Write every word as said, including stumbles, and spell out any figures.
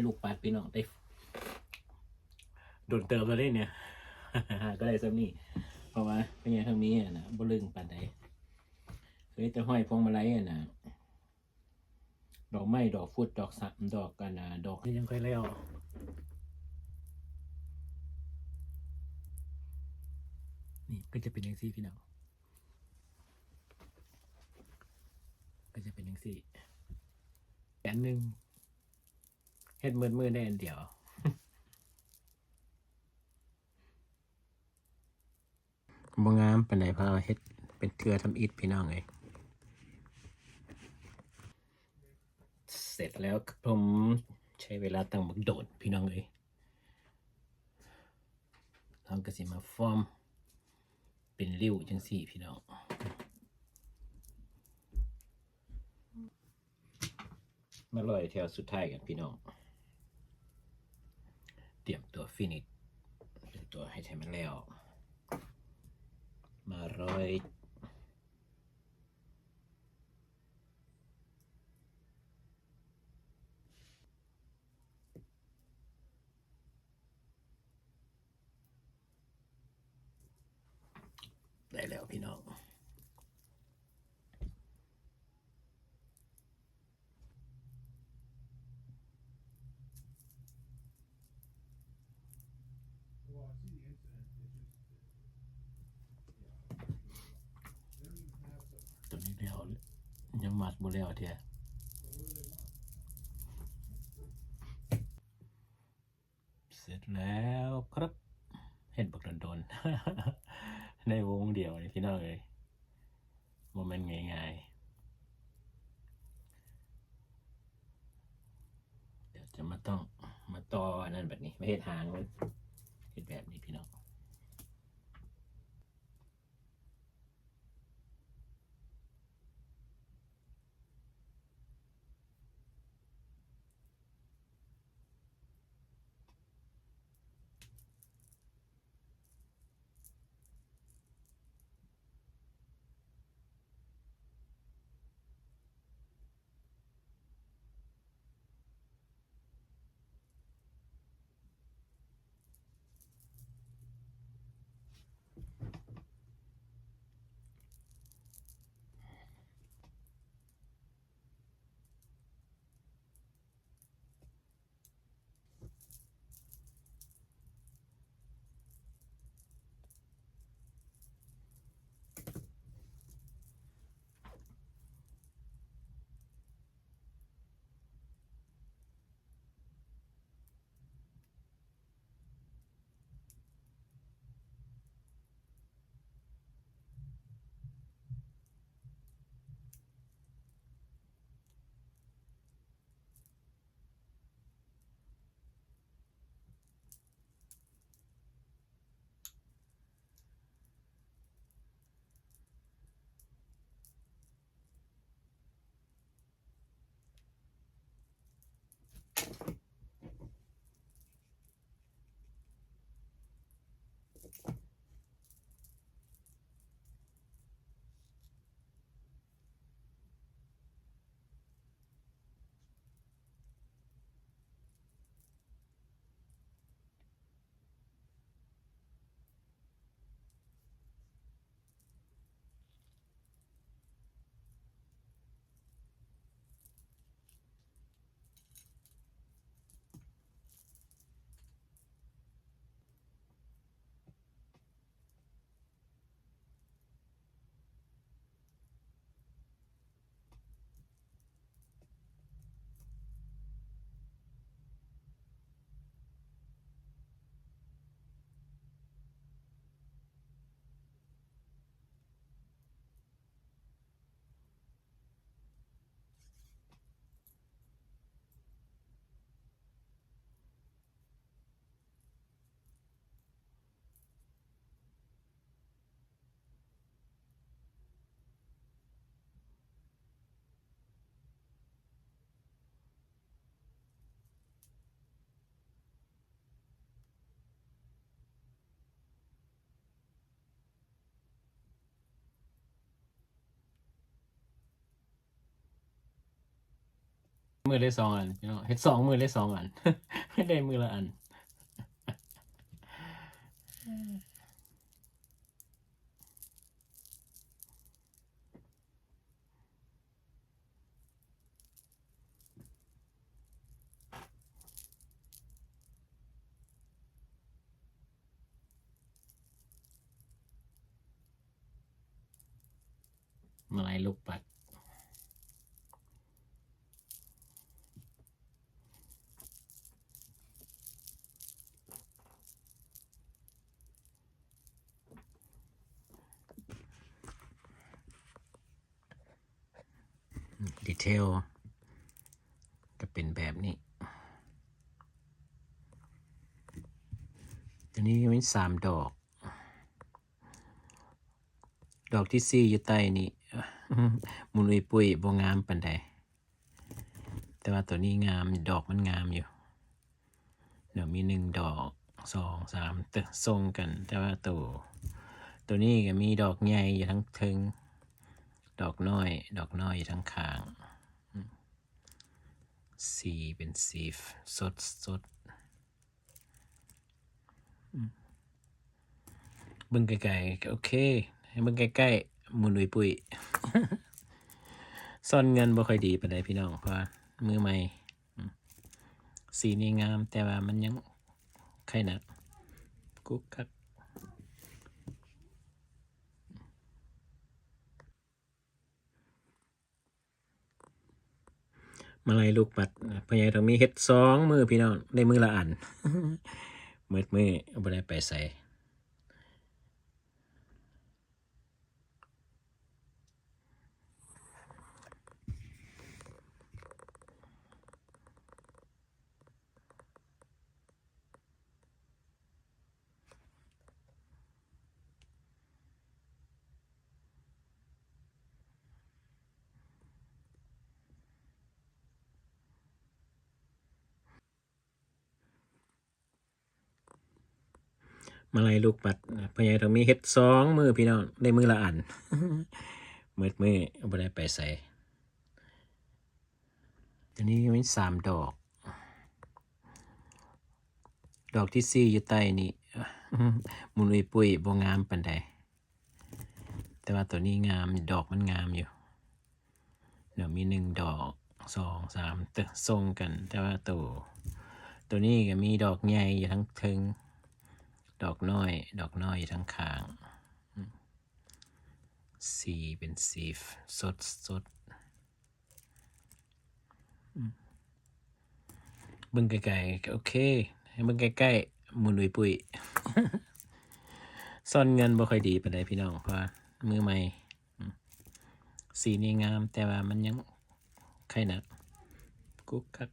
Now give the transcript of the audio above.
ลูกปัดพี่น้องได้ โดนเติมแล้วเด้เนี่ย ก็ได้ซ้ำนี่ เพราะว่าเป็นไงทางนี้อะนะบ่ลึงปานใด เคยแต่ห้อยพวงมาลัยอะนะ ดอกไม้ ดอกพุด ดอกสะ ดอกกันนะ ดอกนี่ยังค่อยแล้ว นี่ก็จะเป็นจังซี่พี่น้อง ก็จะเป็นจังซี่ อันหนึ่ง เฮ็ดมืดมืดได้อันเดียว บ่งามปานใด เพราะว่าเฮ็ดเป็นเทื่อทำอิฐพี่น้องเอ้ย เสร็จแล้วครับผม ใช้เวลาตั้งบักโดดพี่น้องเอ้ย เราก็สิมาฟอร์มเป็นริ้วจังซี่พี่น้อง มาลอยแถวสุดท้ายกันพี่น้อง เตรียมตัว finish เตรียมตัวให้ใช้มันแล้ว มาลอย ได้แล้วพี่น้อง ตัวนี้แล้ว ยังมัดบ่แล้วเทีย เสร็จแล้วครับ เฮ็ดบักโดนๆ ในวงเดียวนี่พี่น้องเอ้ย บ่แม่นง่ายๆ เดี๋ยวจะมาต้อง มาต่ออันนั้นแบบนี้ มาเฮ็ดหางมัน เฮ็ดแบบนี้พี่น้อง มือได้สองอันพี่น้อง เฮ็ดสองมือได้สองอัน ไม่ได้มือละอัน มาลัยลูกปัด ดีเทล ก็เป็นแบบนี้ ตัวนี้มีสามดอก ดอกที่สี่อยู่ใต้นี่ มุนอุยปุยบ่งามปานใด แต่ว่าตัวนี้งาม ดอกมันงามอยู่ เดี๋ยวมีหนึ่งดอก สอง สาม ตัวส่งกัน แต่ว่าตัว ตัวนี้ก็มีดอกใหญ่อยู่ทั้งเทิง ดอกน้อย ดอกน้อยอยู่ทั้งข้าง สีเป็นสีสดสด เบิ่งไกลๆก็โอเค ให้เบิ่งใกล้ๆ หมุนอุยปุย ซ่อนเงินบ่ค่อยดีปานใดพี่น้อง เพราะว่ามือใหม่ อืม สีนี้งาม แต่ว่ามันยังไข่หนัก กุ๊กกัก มาลัยลูกปัด พ่อใหญ่ต้องมีเฮ็ดสองมือพี่น้อง ได้มือละอัน มืดมือบ่ได้ไปไส มาลัยลูกปัด พ่อใหญ่ต้องมีเฮ็ดสองมือพี่น้อง ได้มือละอัน มืดมือบ่ได้ไปไส ตัวนี้มีสามดอก ดอกที่สี่อยู่ใต้นี่ มุนอุยปุยบ่งามปานใด แต่ว่าตัวนี้งาม ดอกมันงามอยู่ เดี๋ยวมีหนึ่งดอก สอง สาม ตัวส่งกัน แต่ว่าตัว ตัวนี้ก็มีดอกใหญ่อยู่ทั้งเทิง ดอกน้อย ดอกน้อยอยู่ทั้งข้าง อืม สีเป็นสีสดสด อืม เบิ่งไกลๆก็โอเค ให้เบิ่งใกล้ๆ หมุนอุยปุย ซ่อนเงินบ่ค่อยดีปานใดพี่น้อง เพราะว่ามือใหม่ อืม สีนี้งาม แต่ว่ามันยังไข่หนัก กุ๊กกัก